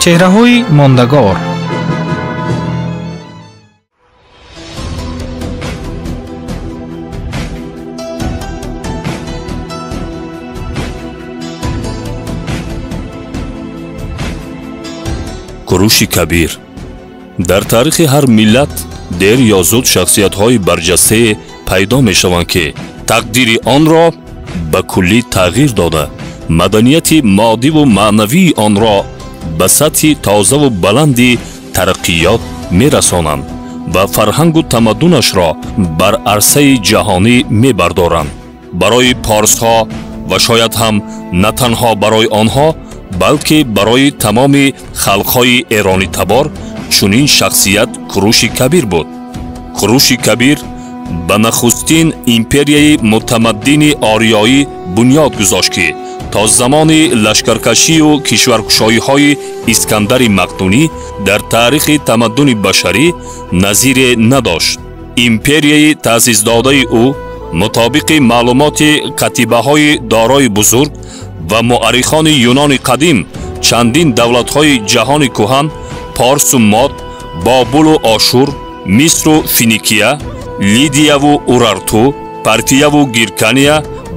Чеҳраҳои мондагор. Куруши Кабир. Дар таърихи ҳар миллат дер ё зуд шахсиятҳои барҷастае пайдо мешаванд, ки тақдири онро ба куллӣ тағйир дода, маданияти моддиву маънавии онро ба сатҳи тозаву баланди тараққиёт мерасонанд ва фарҳангу тамаддунашро бар арсаи ҷаҳонӣ мебардоранд. Барои порсҳо ва шояд ҳам на танҳо барои онҳо, балки барои тамоми халқҳои эронитабор чунин шахсият Куруши Кабир буд. Куруши Кабир ба нахустин империяи мутамаддини ориёӣ бунёд гузошт, ки то замони лашкаркашию кишваркушоиҳои Искандари Мақдунӣ дар таърихи тамаддуни башарӣ назире надошт. Империяи таъсисдодаи ӯ мутобиқи маълумоти катибаҳои дорои бузург ва муаррихони Юнони қадим чандин давлатҳои ҷаҳони кӯҳан Порсу Мод, Бобулу Ошур, Мисру Финикия, Лидияву Урарту, Партияву Гиркания,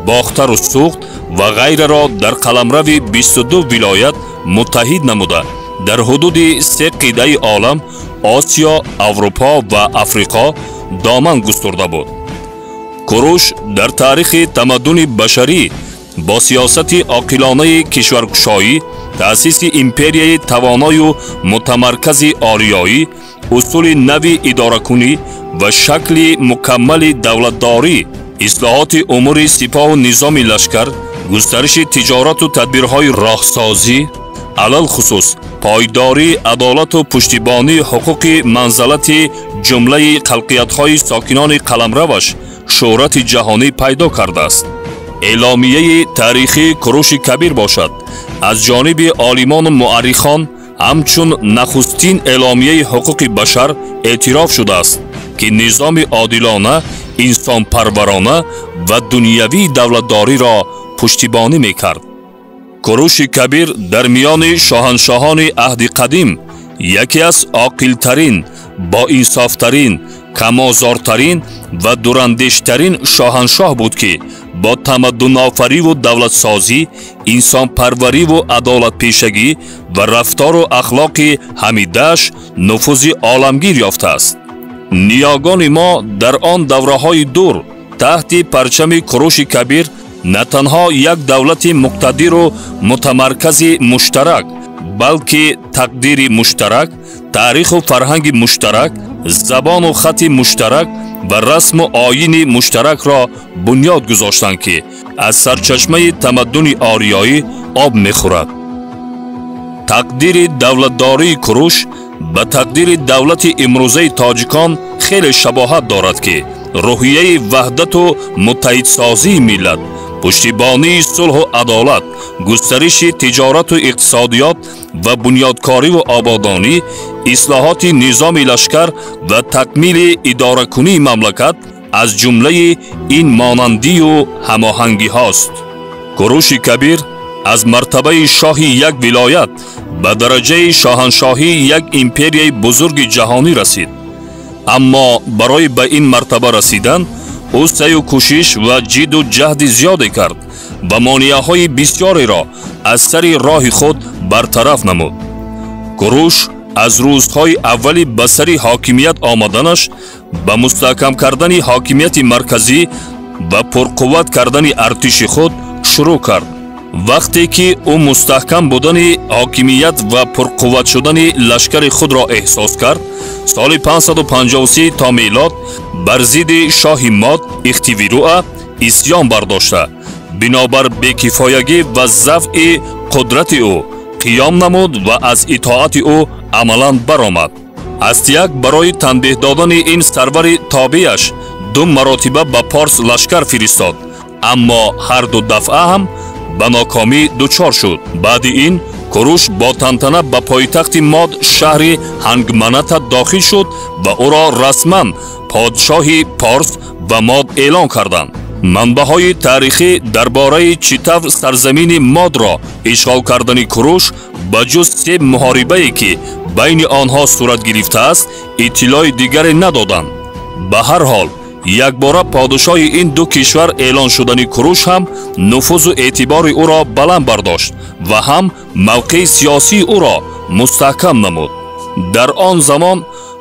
Бохтару Суғд ва ғайраро дар қаламрави 22 вилоят муттаҳид намуда, дар ҳудуди се қитъаи олам Осиё, Аврупо ва Африқо доман густурда буд. Куруш дар таърихи тамаддуни башарӣ бо сиёсати оқилонаи кишваркушоӣ, таъсиси империяи тавоною мутамаркази ориёӣ, усули нави идоракунӣ ва шакли мукаммали давлатдорӣ, ислоҳоти умури сипоҳу низоми лашкар, густариши тиҷорату тадбирҳои роҳсозӣ, алалхусус пойдории адолату пуштибонии ҳуқуқи манзалати ҷумлаи халқиятҳои сокинони қаламраваш шӯҳрати ҷаҳонӣ пайдо кардааст. Эъломияи таърихии Куруши Кабир бошад, аз ҷониби олимону муаррихон ҳамчун нахустин эъломияи ҳуқуқи башар эътироф шудааст, ки низоми одилона, инсонпарварона ва дунявии давлатдориро пуштибонӣ мекард. Куруши Кабир дар миёни шоҳаншоҳони аҳди қадим яке аз оқилтарин, боинсофтарин, камозортарин ва дурандештарин шоҳаншоҳ буд, ки бо тамаддунофариву давлатсозӣ, инсонпарвариву адолатпешагӣ ва рафтору ахлоқи ҳамидааш нуфузи оламгир ёфтааст. Ниёгони мо дар он давраҳои дур таҳти парчами Куруши Кабир на танҳо як давлати муқтадиру мутамаркази муштарак, балки тақдири муштарак, таъриху фарҳанги муштарак, забону хати муштарак ва расму оини муштаракро бунёд гузоштанд, ки аз сарчашмаи тамаддуни ориёӣ об мехӯрад. Тақдири давлатдории Куруш ба тақдири давлати имрӯзаи тоҷикон хеле шабоҳат дорад, ки рӯҳияи ваҳдату муттаҳидсозии миллат, пуштибонии сулҳу адолат, густариши тиҷорату иқтисодиёт ва бунёдкориву ободонӣ, ислоҳоти низоми лашкар ва такмили идоракунии мамлакат аз ҷумлаи ин монандию ҳамоҳангиҳост. Куруши Кабир аз мартабаи шоҳи як вилоят ба дараҷаи шоҳаншоҳии як империяи бузурги ҷаҳонӣ расид. Аммо барои ба ин мартаба расидан ӯ саъю кӯшиш ва ҷиду ҷаҳди зиёде кард ва монеаҳои бисёреро аз сари роҳи худ бартараф намуд. Куруш аз рӯзҳои аввали ба сари ҳокимият омаданаш ба мустаҳкам кардани ҳокимияти марказӣ ва пурқувват кардани артиши худ шурӯъ кард. Вақте ки ӯ мустаҳкам будани ҳокимият ва пурқувват шудани лашкари худро эҳсос кард, соли 553 то мелод бар зидди шоҳи Мод Ихтивируа исьён бардошта, бинобар бекифоягӣ ва зафъи қудрати ӯ қиём намуд ва аз итоати ӯ амалан баромад. Астияк барои танбеҳ додани ин сарвари тобеаш ду маротиба ба Порс лашкар фиристод, аммо ҳар ду дафъа ҳам ба нокомӣ дучор шуд. Баъди ин Куруш бо тантана ба пойтахти Мод шаҳри Ҳангманата дохил шуд ва ӯро расман подшоҳи Порс ва Мод эълон карданд. Манбаъҳои таърихӣ дар бораи чӣ тавр сарзамини Модро ишғол кардани Куруш ба ҷуз се муҳорибае, ки байни онҳо сурат гирифтааст, иттилои дигаре надоданд. Ба ҳар ҳол, якбора подшоҳи ин ду кишвар эълон шудани Куруш ҳам нуфузу эътибори ӯро баланд бардошт ва ҳам мавқеи сиёсии ӯро мустаҳкам намуд. Дар он замон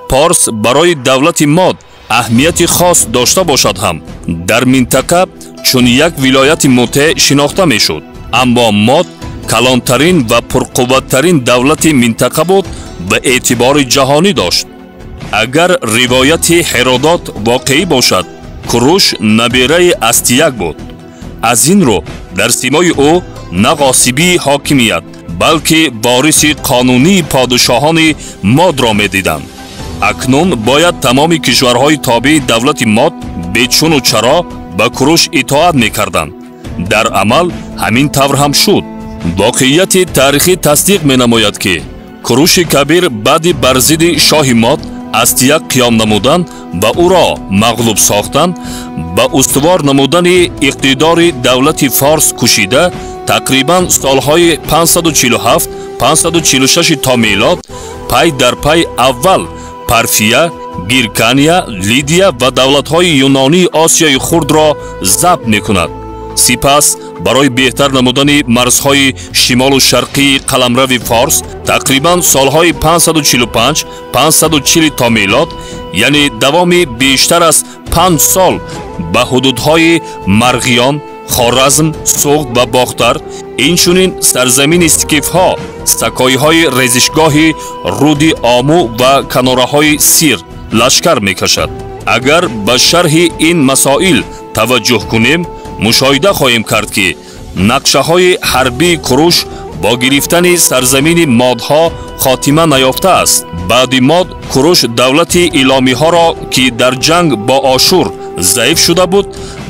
Порс барои давлати Мод аҳамияти хос дошта бошад ҳам, дар минтақа чун як вилояти мутеъ шинохта мешуд. Аммо Мод калонтарин ва пурқувваттарин давлати минтақа буд ва эътибори ҷаҳонӣ дошт. Агар ривояти Ҳеродот воқеӣ бошад, Куруш набераи Астияк буд. Аз ин рӯ дар симои ӯ на ғосибии ҳокимият, балки вориси қонунии подшоҳони Модро медиданд. Акнун бояд тамоми кишварҳои тобеи давлати Мод бечуну чаро ба Куруш итоат мекарданд. Дар амал ҳамин тавр ҳам шуд. Воқеияти таърихӣ тасдиқ менамояд, ки Куруши Кабир баъди бар зидди шоҳи Мод Астияк қиём намудан ва ӯро мағлуб сохтан, ба устувор намудани иқтидори давлати Форс кӯшида, тақрибан солҳои 547-546 то мелод пай дар пай аввал Парфия, Гиркания, Лидия ва давлатҳои юнонии Осиёи Хурдро забт мекунад. Сипас барои беҳтар намудани марзҳои шимолу шарқии қаламрави Форс тақрибан солҳои 545-540 то мелод, яъне давоми бештар аз 5 сол, ба ҳудудҳои Марғиён, Хоразм, Суғд ва Бохтар, инчунин сарзамини скифҳо, сакоиҳои резишгоҳи руди Ому ва канораҳои Сир лашкар мекашад. Агар ба шарҳи ин масоил таваҷҷӯҳ кунем, мушоҳида хоҳем кард, ки нақшаҳои ҳарбии Куруш бо гирифтани сарзамини модҳо хотима наёфтааст. Баъди Мод Куруш давлати иломиҳоро, ки дар ҷанг бо Ошур заиф шуда буд,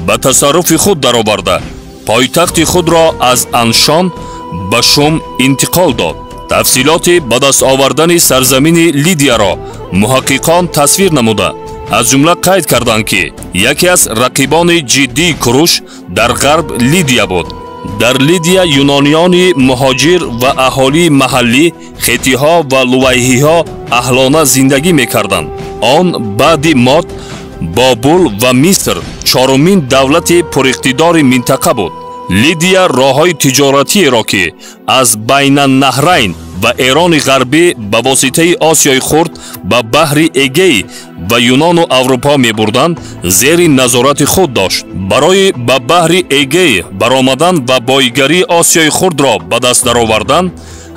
ба тасарруфи худ дароварда, пойтахти худро аз Аншон ба Шум интиқол дод. Тафсилоти ба даст овардани сарзамини Лидияро муҳаққиқон тасвир намуда, аз ҷумла қайд карданд, ки яке аз рақибони ҷиддии Куруш дар ғарб Лидия буд. Дар Лидия юнониёни муҳоҷир ва аҳолии маҳаллӣ, хетиҳо ва лувайҳиҳо аҳлона зиндагӣ мекарданд. Он баъди Мод, Бобул ва Миср чорумин давлати пуриқтидори минтақа буд. Лидия роҳҳои тиҷоратиеро, ки аз Байнаннаҳрайн ва Эрони ғарбӣ ба воситаи Осиёи Хурд ба баҳри Эгей ва Юнону Аврупо мебурданд, зери назорати худ дошт. Барои ба баҳри Эгей баромадан ва боигарии Осиёи Хурдро ба даст даровардан,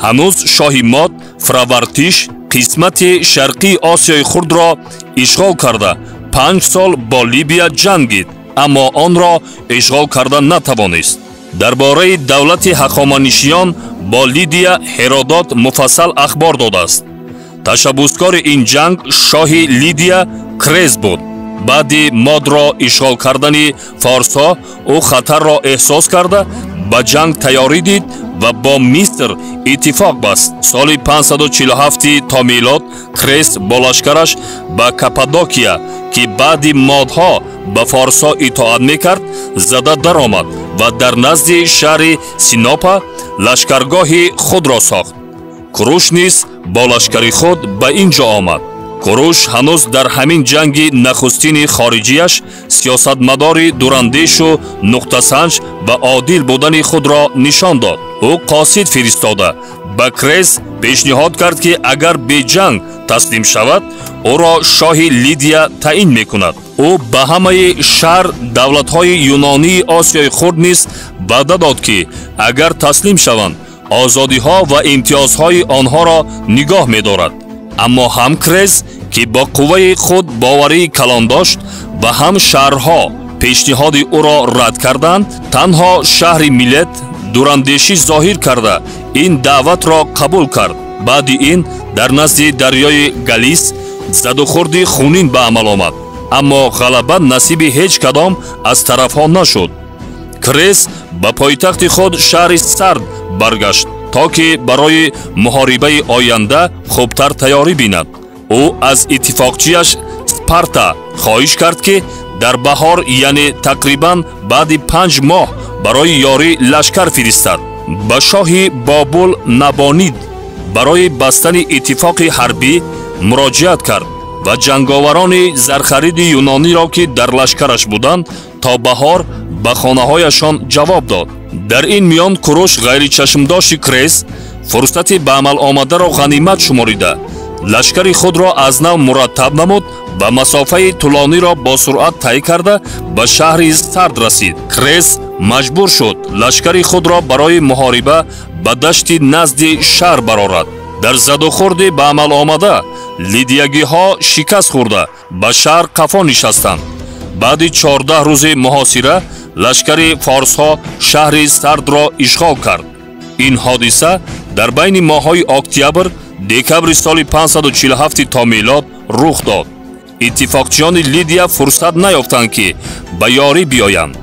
ҳанӯз шоҳи Мод Фравартиш қисмати шарқии Осиёи Хурдро ишғол карда, 5 сол бо Либия ҷангид, аммо онро ишғол карда натавонист. Дар бораи давлати ҳахоманишиён бо Лидия Ҳеродот муфассал ахбор додааст. Ташаббускори ин ҷанг шоҳи Лидия Крез буд. Баъди Модро ишғол кардани форсҳо ӯ хатарро эҳсос карда, ба ҷанг тайёрӣ дид ва бо Миср иттифоқ баст. Соли 547 то мелод Крез бо лашкараш ба Каппадокия, ки баъди модҳо ба форсҳо итоат мекард, зада даромад ва дар назди шаҳри Синопа лашкаргоҳи худро сохт. Куруш низ бо лашкари худ ба ин ҷо омад. Куруш ҳанӯз дар ҳамин ҷанги нахустини хориҷияш сиёсатмадори дурандешу нуқтасанҷ ва одил будани худро нишон дод. Ӯ қосид фиристода ба Крез пешниҳод кард, ки агар беҷанг таслим шавад, ӯро шоҳи Лидия таъин мекунад. Ӯ ба ҳамаи шаҳр давлатҳои юнонии Осиёи Хурд низ ваъда дод, ки агар таслим шаванд, озодиҳо ва имтиёзҳои онҳоро нигоҳ медорад. Аммо ҳам Крез, ки бо қувваи худ боварии калон дошт, ва ҳам шаҳрҳо пешниҳоди ӯро рад карданд, танҳо шаҳри Милет дурандешӣ зоҳир карда ин даъватро қабул кард. Баъди ин дар назди дарёи Галис задухӯрди хунин ба амал омад, аммо ғалаба насиби ҳеҷ кадом аз тарафҳо нашуд. Крез ба пойтахти худ шаҳри Сард баргашт, то ки барои муҳорибаи оянда хубтар тайёрӣ бинад. Ӯ аз иттифоқчиаш Спарта хоҳиш кард, ки дар баҳор, яъне тақрибан баъди 5 моҳ, барои ёрӣ лашкар фиристад. Ба шоҳи Бобул Набонид барои бастани иттифоқи ҳарбӣ муроҷиат кард ва ҷанговарони зархариди юнониро, ки дар лашкараш буданд, то баҳор ба хонаҳояшон ҷавоб дод. Дар ин миён Куруш ғайричашмдошти Крез фурсати ба амал омадаро ғанимат шуморида, лашкари худро аз нав мураттаб намуд ва масофаи тӯлониро бо суръат тай карда ба шаҳри Сард расид. Крез маҷбур шуд лашкари худро барои муҳориба ба дашти назди шаҳр барорад. Дар задухӯрди ба амал омада лидиягиҳо шикаст хӯрда ба шаҳр қафо нишастанд. Баъди 14 рӯзи муҳосира лашкари форсҳо шаҳри Сардро ишғол кард. Ин ҳодиса дар байни моҳҳои октябр декабри соли 547 то милод рух дод. Иттифоқчиёни Лидия фурсат наёфтанд, ки ба ёрӣ биёянд.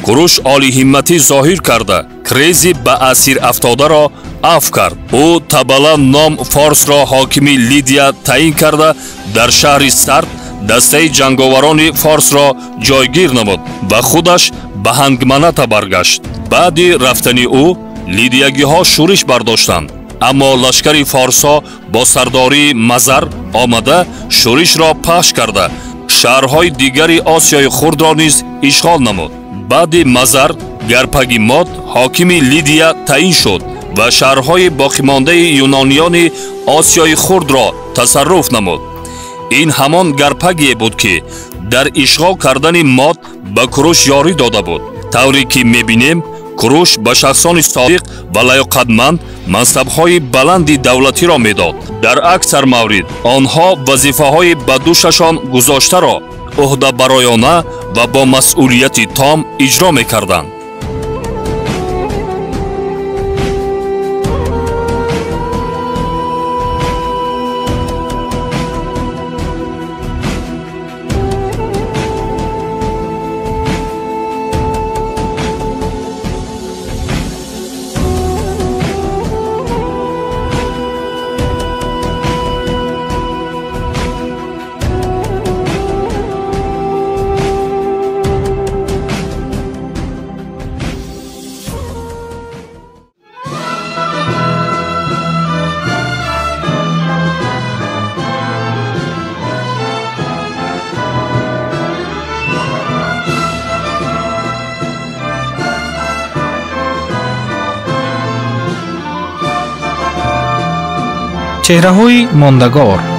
Куруш олиҳимматӣ зоҳир карда Крези ба асир афтодаро афв кард. Ӯ Табала ном форсро ҳокими Лидия таъин карда дар шаҳри Сард дастаи ҷанговарони форсро ҷойгир намуд ва худаш ба Ҳангманата баргашт. Баъди рафтани ӯ лидиягиҳо шӯриш бардоштанд, аммо лашкари форсҳо бо сардории Мазар омада шӯришро пахш карда шаҳрҳои дигари Осиёи хурдро низ ишғол намуд. Баъди Мазар Гарпагимод ҳокими Лидия таъин шуд ва шаҳрҳои боқимондаи юнониёни Осиёи хурдро тасарруф намуд. Ин ҳамон Гарпагие буд, ки дар ишғол кардани Мод ба Куруш ёрӣ дода буд. Тавре ки мебинем, Куруш ба шахсони содиқ ва лаёқатманд мансабҳои баланди давлатиро медод. Дар аксар маврид онҳо вазифаҳои ба дӯшашон гузоштаро ӯҳдабароёна ва бо масъулияти том иҷро мекарданд. Чеҳраҳои мондагор.